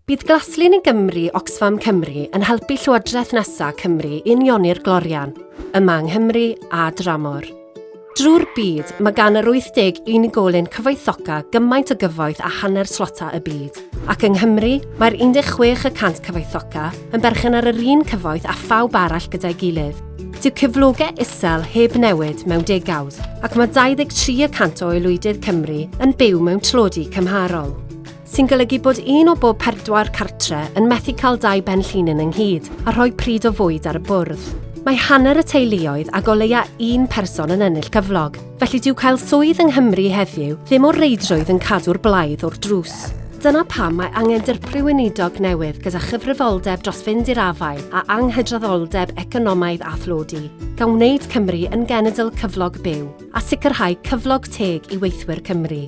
Bydd Glaslyn i Gymru Oxfam Cymru yn helpu Llywodraeth nesa Cymru i unioni'r glorian, yma yng Nghymru a dramor. Drwy'r byd, mae gan yr 80 unigolyn cyfoethoca gymaint o gyfoeth â hanner tlota y byd. Ac yng Nghymru, mae'r 16 y cant cyfoethoca yn berchen ar yr un cyfoeth â phawb arall gyda'i gilydd. Dyw cyflogau isel heb newid mewn degawd, ac mae 23 y cant o aelwydydd Cymru yn byw mewn tlodi cymharol. Sy'n golygu bod un o bob pedwar cartre yn methu cael dau ben llinyn ynghyd a rhoi pryd o fwyd ar y bwrdd. Mae hanner y teuluoedd ag o leia un person yn ennill cyflog, felly dyw cael swydd yng Nghymru heddiw ddim o reidrwydd yn cadw'r blaidd o'r drws. Dyna pam mae angen Dirprwy Weinidog newydd gyda chyfrifoldeb dros fynd i'r afael â anghydraddoldeb economaidd a thlodi, gan wneud Cymru yn genedl cyflog byw a sicrhau cyflog teg i weithwyr Cymru.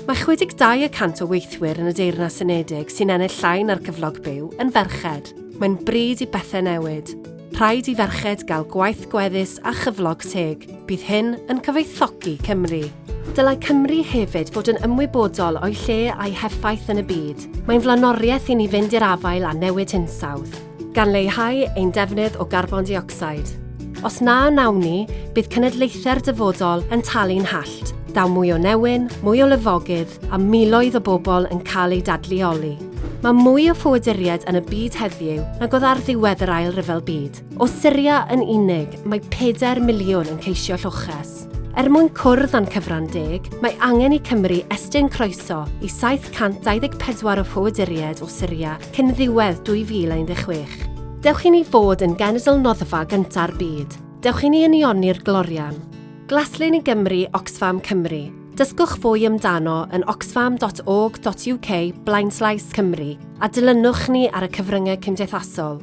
Mae 62 y cant o weithwyr yn y Deyrnas Unedig sy'n ennill llai na'r cyflog byw yn ferched. Mae'n bryd i bethau newid. Rhaid i ferched gael gwaith gweddus a chyflog teg. Bydd hyn yn cyfoethogi Cymru. Dylai Cymru hefyd fod yn ymwybodol o'i lle a'i heffaith yn y byd. Mae'n flaenoriaeth i ni fynd i'r afael â newid hinsawdd, gan leihau ein defnydd o garbon deuocsid. Os na wnawn ni, bydd cenedlaethau'r dyfodol yn talu'n hallt. Daw mwy o newyn, mwy o lifogydd, a miloedd o bobl yn cael eu dadleoli. Mae mwy o ffoaduriaid yn y byd heddiw nag oedd ar ddiwedd yr Ail Ryfel Byd. O Syria yn unig, mae 4 miliwn yn ceisio lloches. Er mwyn cwrdd â'n cyfran deg, mae angen i Cymru estyn croeso i 724 o ffoaduriaid o Syria cyn ddiwedd 2016. Dewch i ni fod yn genedl noddfa gynta'r byd. Dewch i ni unioni'r glorian. Glaslyn i Gymru Oxfam Cymru. Dysgwch fwy amdano yn oxfam.org.uk blaenslaes Cymru a dilynwch ni ar y cyfryngau cymdeithasol.